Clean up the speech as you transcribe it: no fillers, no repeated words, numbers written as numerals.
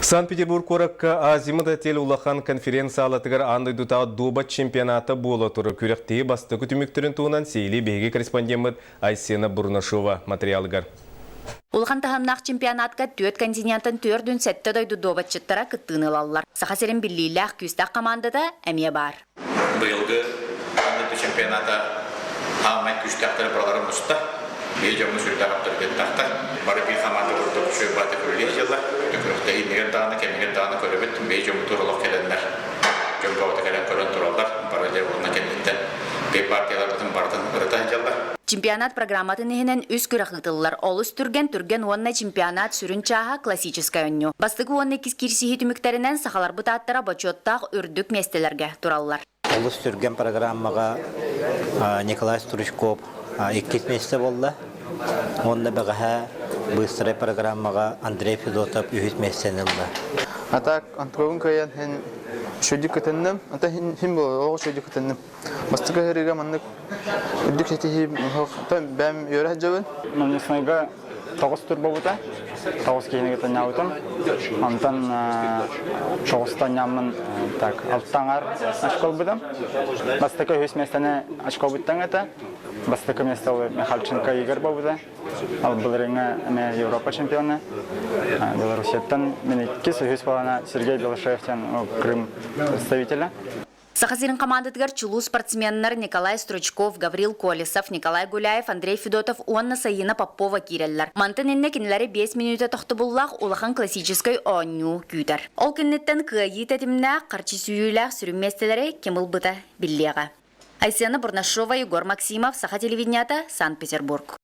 Санкт-Петербург куоракка Азимут отель улахан конференц-саалатыгар аан дойдутааҕы дуобат чемпионата буола турар. Күрэхтэһии бастакы түмүктэрин туһунан сиһилии биһиги корреспондеммыт Айсена Бурнашова материалыгар. Улахан таһымнаах чемпионатка түөрт континентан 47 дойду дуобатчыттара кыттыыны ылаллар. Саха сирин биллиилээх күүстээх хамаандата эмиэ баар. Быйылгы аан дойду чемпионата хаамай күүстээхтэр барыларын муста. Биһи дьоммут сүрдээх авторитеттаахтар. Бары биир хамаанда курдук үчүгэй баата күрүлүө дьыллар. Күрэхтэһии иннигэр даҕаны, кэмигэр даҕаны көрөбүт. Биһи дьоммутугар олох кэлэннэр, дьон бөҕөтө кэлэн көрөн тураллар. Бары дьэ уонна кэнниттэн биир партияларбытын барытын ырыта сылдьаллар. Чемпионат программатын иһинэн үс күрэх ыытыллар. Олус түргэн, түргэн уонна чемпионат сүрүн чааһа классическай оонньуу. Бастакы уонна иккис киирсиһии түмүктэринэн сахаларбыт ааттара бочуоттаах үрдүк миэстэлэргэ тураллар. Олус түргэн программаҕа Николай Стручков иккис миэстэ буолла. Уонна бэҕэһээ быстрай программаҕа Андрей Федотов үһүс миэстэни ылла. А так антугун кыайан хин шөдү кытынным. Ата хин буолар, оҕо шөдү кытынным. Бастакы ыһырыыга маннык үрдүк ситиһии бэйэм үөрэ сылдьабын. Номнесныйга тоҕус тур буолбута. Тоҕус киһини кытта ньаабытым. Онтон тоҕустан ньааммын так алтаҥар очко ылбытым. Бастакы үһүс миэстэни очкобуттан этэ. Бастакы миэстэ ол Михальченко Игорь буолбута. Ал былырыыҥҥы эмиэ Европа чемпиона. Белоруссияттан мин иккис, үһүс буолана Сергей Белошеев диэн Крым представителя. Саха сирин хамаандатыгар чулуу спортсменнар Николай Стручков, Гаврил Колесов, Николай Гуляев, Андрей Федотов уонна Саина Попова киирэллэр. Мантан иннэ кинилэри 5 мүнүүтэ тохтобуллаах улахан классическай оонньуу күүтэр. Ол кэнниттэн кыайыы тэтимнээх, харчы сүүйүүлээх сүрүн миэстэлэри ким ылбыта биллиэҕэ. Айсена Бурнашова, Егор Максимов, Саха телевидениета, Санкт-Петербург.